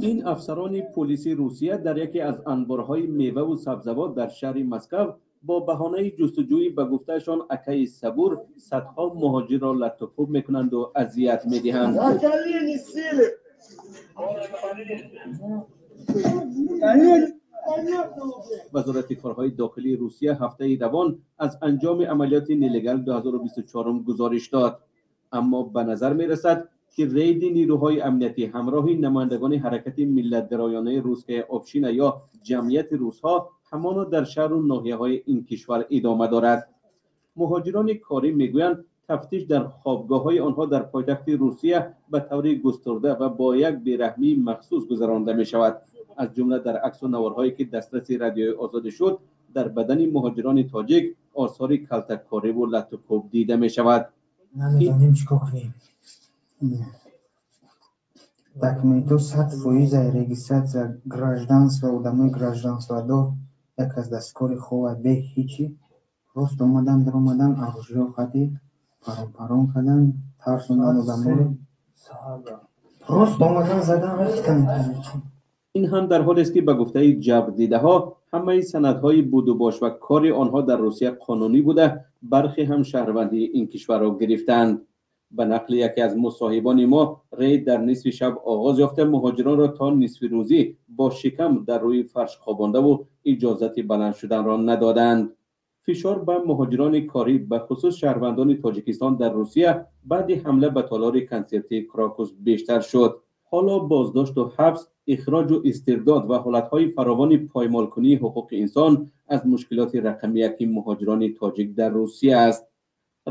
Ин афсарони полиси Русия дар яке аз анборҳои меваву сабзавот дар шаҳри Москав бо баҳонаи ҷустуҷӯи ба гуфтаашон акаи Сабур садҳо муҳоҷирро латтукӯб мекунанду азият медиҳанд. Вазорати корҳои дохилии Русия ҳафтаи равон аз анҷоми амалиёти «Нелегал 2024» гузориш дод, аммо ба назар мерасад, ки рейди нирӯҳои амниятӣ ҳамроҳи намояндагони ҳаракати миллатгароёнаи «Русская община» ё ҷамъияти русҳо ҳамоно дар шаҳру ноҳияҳои ин кишвар идома дорад. Муҳоҷирони корӣ мегӯянд, тафтиш дар хобгоҳҳои онҳо дар пойтахти Русия ба таври густурда ва бо як бераҳмии махсус гузаронда мешавад. Аз ҷумла дар аксу наворҳое, ки дастраси Радиои Озодӣ шуд, дар бадани муҳоҷирони тоҷик осори калтаккориву латтукӯб дида мешавад. Намедонем, чӣ кор кунем. Документҳо 100%-а, регистрация, гражданство, одамои гражданстводор, як аз дасткори хова бе ҳичи просто омадан, даромадан, оружие қади парон парон кардан, тарсондан одаморо, просто омадан, задан, рафтан. Ин ҳам дар ҳолест, ки ба гуфтаи ҷабрдидаҳо, ҳамаи санадҳои будубош ва кори онҳо дар Русия қонунӣ буда, бархе ҳам шаҳрвандии ин кишварро гирифтаанд. Ба нақли яке аз мусоҳибони мо, рейд дар нисфи шаб оғоз ёфта, муҳоҷиронро то нисфи рӯзӣ бо шикам дар рӯи фарш хобондаву иҷозати баланд шуданро надоданд. Фишор ба муҳоҷирони корӣ, ба хусус шаҳрвандони Тоҷикистон дар Русия, баъди ҳамла ба толори консертии «Крокус» бештар шуд. Ҳоло боздошту ҳабс, ихроҷу истирдод ва ҳолатҳои фаровони поймолкунии ҳуқуқи инсон аз мушкилоти рақами яки муҳоҷирони тоҷик дар Русия аст.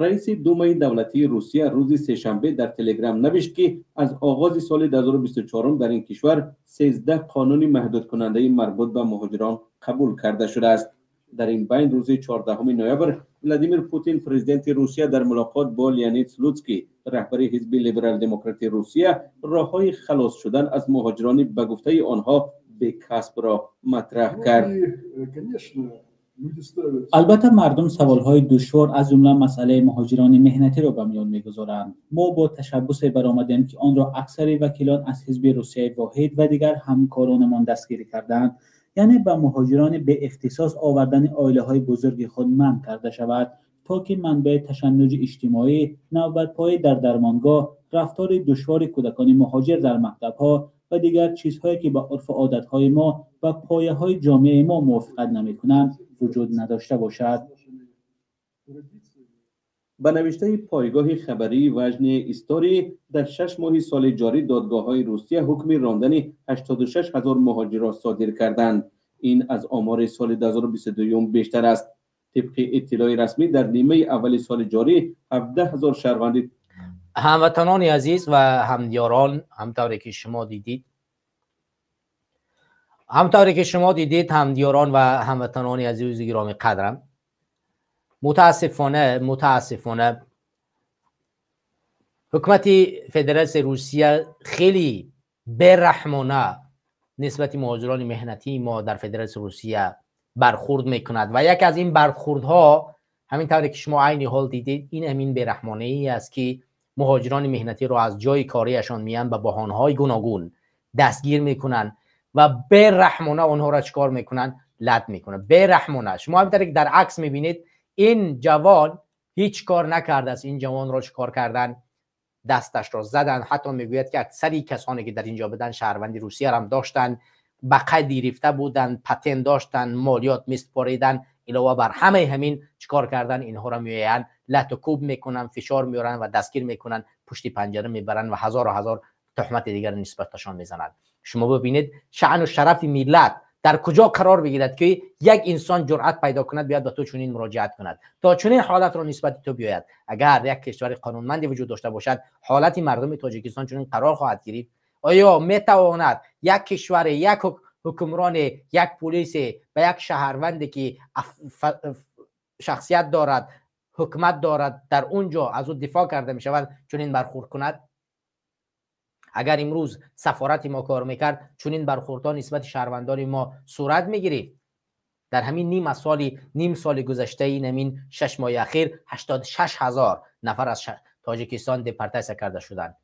Раиси Думаи давлатии Русия рӯзи сешанбе дар Телеграм навишт, ки аз оғози соли 2024 дар ин кишвар 13 қонуни маҳдудкунандаи марбут ба муҳоҷирон қабул карда шудааст. Дар ин байн, рӯзи 14 ноябр Владимир Путин, президенти Русия, дар мулоқот бо Леонид Слуцкий, раҳбари ҳизби Либерал-демократи Русия, роҳҳои халос шудан аз муҳоҷирони ба гуфтаи онҳо бекасбро матраҳ кард. Албатта, мардум саволҳои душвор, аз ҷумла масъалаи муҳоҷирони меҳнатиро ба миён мегузоранд. Мо бо ташаббусе баромадем, ки онро аксари вакилон аз ҳизби «Русияи воҳид» ва дигар ҳамкоронамон дастгирӣ карданд, яъне ба муҳоҷирони беихтисос овардани оилаҳои бузурги худ манъ карда шавад, то ки манбаи ташаннуҷи иҷтимоӣ, навбатпоӣ дар дармонгоҳ, рафтори душвори кӯдакони муҳоҷир дар мактабҳо ва дигар чизҳое, ки ба урфу одатҳои мо ва пояҳои ҷомеаи мо мувофиқат намекунанд, вуҷуд надошта бошад. Ба навиштаи пойгоҳи хабарии «Важные истории», дар 6 моҳи соли ҷорӣ додгоҳҳои Русия ҳукми рондани 86 ҳазор муҳоҷирро содир карданд. Ин аз омори соли 2022 бештар аст. Тибқи иттилои расмӣ, дар нимаи аввали соли ҷорӣ 17 ҳазор шаҳрванди Ҳамватанони азиз ва ҳамдиёрон, ҳамтавре ки шумо дидид, ҳамдиёрон ва ҳамватанони азизу гироми қадрам, мутаассифона, ҳукумати Федератсияи Русия хеле бераҳмона нисбати муҳоҷирони меҳнатии мо дар Федератсияи Русия бархурд мекунад ва яке аз ин бархурдҳо, ҳамин тавре ки шумо айни ҳол дидед, ин ҳамин бераҳмонаӣ аст, ки муҳоҷирони меҳнатиро аз ҷои кориашон меянд, ба баҳонаҳои гуногун дастгир мекунанд ва бераҳмона онҳоро чӣ кор мекунанд? Лат мекунанд бераҳмона. Шумо ҳамин тавре ки дар акс мебинед, ин ҷавон ҳеҷ кор накардааст. Ин ҷавонро чӣ кор карданд? Дасташро заданд. Ҳатто мегӯяд, ки аксари касоне ки дар инҷо буданд, шаҳрванди Русияро доштанд, ба қайд гирифта буданд, патент доштанд, молиёт месупориданд. Илова бар ҳамаи ҳамин, чӣ кор карданд? Инҳоро меоянд, лату кӯб мекунанд, фишор меоранд ва дастгир мекунанд, пушти панҷара мебаранд ва ҳазору ҳазор туҳмати дигар нисбаташон мезананд. Шумо бибинед, шаъну шарафи миллат дар куҷо қарор бигирад, ки як инсон ҷуръат пайдо кунад, биёяд, ба ту чунин муроҷиат кунад, то чунин ҳолатро нисбати ту биёяд. Агар як кишвари қонунманде вуҷуд дошта бошад, ҳолати мардуми Тоҷикистон чунин қарор хоҳад гирифт? Оё метавонад як кишваре, як ҳукмроне, як пулисе ба як шаҳрванде, ки шахсият дорад, ҳукумат дорад, дар он ҷо аз ӯ дифоъ карда мешавад, чунин бархурд кунад? Агар имрӯз сафорати мо кор мекард, чунин бархурдҳо нисбати шаҳрвандони мо сурат мегирифт? Дар ҳамин ним соли гузаштаи, ҳамин 6 моҳи ахир, 86 ҳазор نفر از تاجیکستان депортация کرده شدند.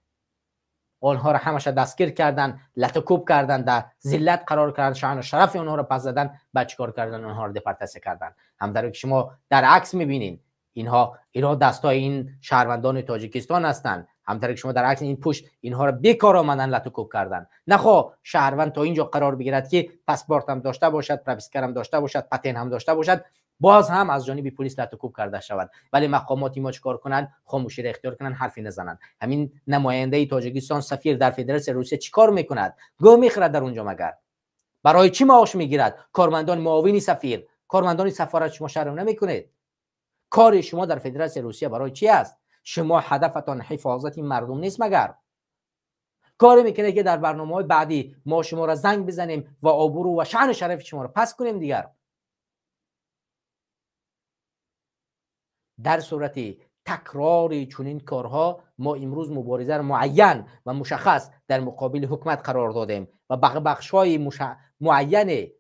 آنها را همش دستگیر کردن، لطکوب کردن، در ذلت قرار کردن، شأن و شرف آنها را پس زدن، بعد چیکار کردن؟ آنها را депортация کردن. همطور که شما در عکس میبینین اینها دستای این شهروندان تاجیکستان هستند. همطور که شما در عکس این پشت اینها را بیکار آمدن لطکوب کردن. نخوا شهروند تا اینجا قرار بگیرد که پاسپورت هم داشته باشد، прописка هم داشته باشد، پتن هم داشته باشد، باز هم از جانب پلیس لطکوب کرده شود. ولی مقامات ما چیکار کنند؟ خاموشی را اختیار کنند، حرفی نزنند. همین نماینده تاجیکستان سفیر در فدراسیون روسیه چیکار میکند؟ گو میخرد در اونجا. مگر برای چی معاش میگیرد؟ کارمندان معاون سفیر، کارمندان سفارت، شما شرم نمیکنید؟ کار شما در فدراسیون روسیه برای چی است؟ شما هدفتان حفاظت مردم نیست مگر؟ کاری میکنه که در برنامه‌های بعدی ما شما را زنگ بزنیم و آبرو و شأن شرف شما را پس کنیم دیگر. در صورت تکرار چنین کارها ما امروز مبارزه را معین و مشخص در مقابل حکومت قرار دادیم و بخش‌های معین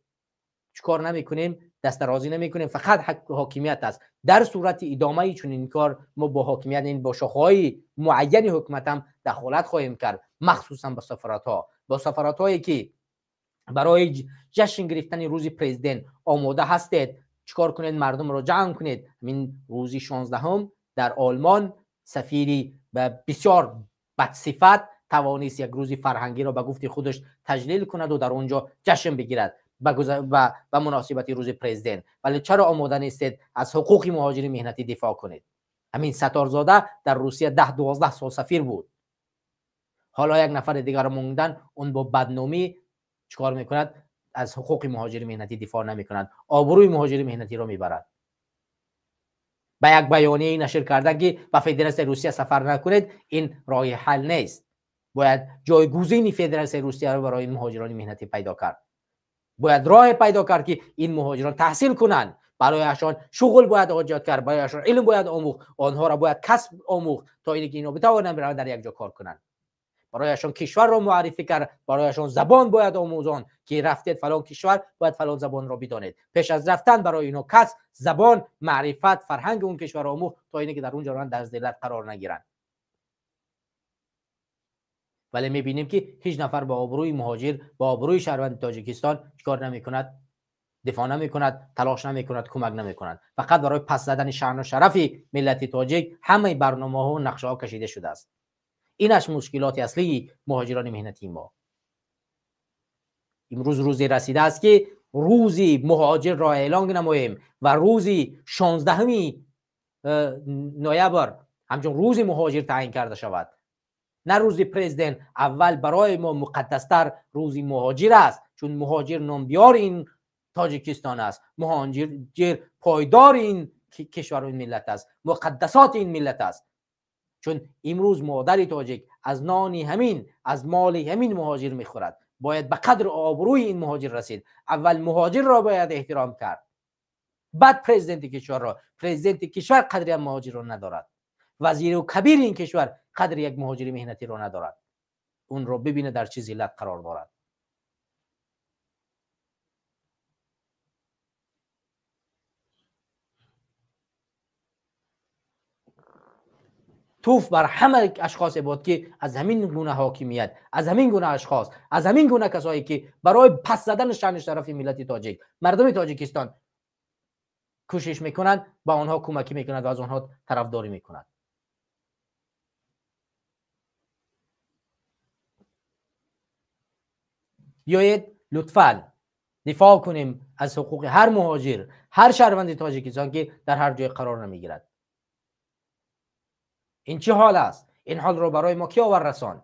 چیکار نمی‌کنیم؟ دست درازی نمی‌کنیم، فقط حاکمیت است. در صورت ادامه چنین کار ما با حاکمیت، این با شاخه‌های معین حکومت هم دخالت خواهیم کرد، مخصوصا با سفارت‌ها، با سفارت‌هایی که برای جشن گرفتن روز پرزیدنت آماده هستید. چیکار کنید؟ مردم را جمع کنید. همین روزی 16 در آلمان سفیری بسیار بدصفت توانست یک روز فرهنگی را به گفت خودش تجلیل کند و در اونجا جشن بگیرد به مناسبت روز پرزیدنت. ولی چرا آماده نیستید از حقوق مهاجرین مهنتی دفاع کنید؟ همین ستارزاده در روسیه 10-12 سال سفیر بود. حالا یک نفر دیگر موندن، اون با بدنامی چیکار میکند؟ از حقوق مهاجر مهنتی دفاع نمیکنند، آبروی مهاجر مهنتی را میبرد. با یک بیانیه نشر کردن که به فدراسیون روسیه سفر نکنید، این راه حل نیست. باید جایگزین فدراسیون روسیه را برای مهاجران مهنتی پیدا کرد. باید راه پیدا کرد که این مهاجران تحصیل کنند، برایشان شغل باید ایجاد کرد، برایشان علم باید آموخت، آنها را باید کسب آموخت تا اینکه اینا بتوانند برای در یک جا کار کنند. برایشان کشور را معرفی کرد، برایشان زبان باید آموزان که رفتید فلان کشور باید فلان زبان را بدانید. پیش از رفتن برای اینا کس زبان، معرفت، فرهنگ اون کشور را آموخت تا اینکه در اونجا در ذلت قرار نگیرند. ولی میبینیم که هیچ نفر با آبروی مهاجر، با آبروی شهروند تاجیکستان چیکار نمیکند؟ دفاع نمیکند، تلاش نمیکند، کمک نمیکند. فقط برای پس زدن شأن و شرف ملت تاجیک همه برنامه‌ها و نقشه‌ها کشیده شده است. اینش مشکلات اصلی مهاجران مهنتی ما. امروز روزی رسیده است که روزی مهاجر را اعلان نماییم و روزی 16 نوامبر همچون روز مهاجر تعیین کرده شود، نه روز پرزیدنت. اول برای ما مقدستر روز مهاجر است، چون مهاجر نامبیار این تاجیکستان است، مهاجر پایدار این کشور و این ملت است، مقدسات این ملت است. چون امروز مادر تاجیک از نانی همین، از مال همین مهاجر میخورد. باید به قدر آبروی این مهاجر رسید. اول مهاجر را باید احترام کرد، بعد پرزیدنت کشور را. پرزیدنت کشور قدر مهاجر را ندارد، وزیر و کبیر این کشور قدر یک مهاجر مهنتی را ندارد. اون را ببینه در چه ذلت قرار دارد. توف بر همه اشخاص بود که از همین گونه حاکمیت، از همین گونه اشخاص، از همین گونه کسایی که برای پس زدن شأن شرف ملت تاجیک، مردم تاجیکستان کوشش میکنند، با آنها کمکی میکنند و از آنها طرفداری میکنند. بیایید لطفاً دفاع کنیم از حقوق هر مهاجر، هر شهروند تاجیکستان که در هر جای قرار نمیگیرد. این چه حال است؟ این حال رو برای ما کی آور رساند؟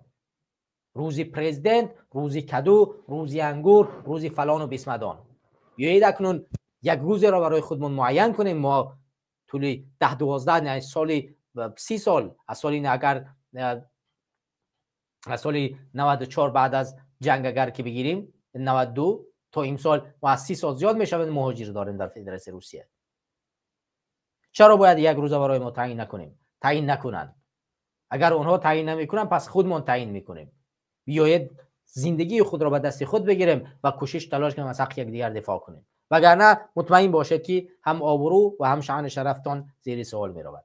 روزی پرزیدنت، روزی کدو، روزی انگور، روزی فلان و بیسمدان. بیایید اکنون یک روزی را برای خودمون معین کنیم. ما طول 10-12 سال، 30 سال، از سال اگر از سال 94 بعد از جنگ اگر که بگیریم 92 تا امسال ما از 30 سال زیاد میشود مهاجر داریم در فدراسیون روسیه. چرا باید یک روز برای ما تعیین نکنیم؟ تعیین نکنند. اگر اونها تعیین نمیکنن پس خودمون تعیین میکنیم. بیایید زندگی خود را به دست خود بگیریم و کوشش تلاش کنیم از حق یکدیگر دفاع کنیم، وگرنه مطمئن باشید که هم آبرو و هم شأن شرفتان زیر سوال میرود.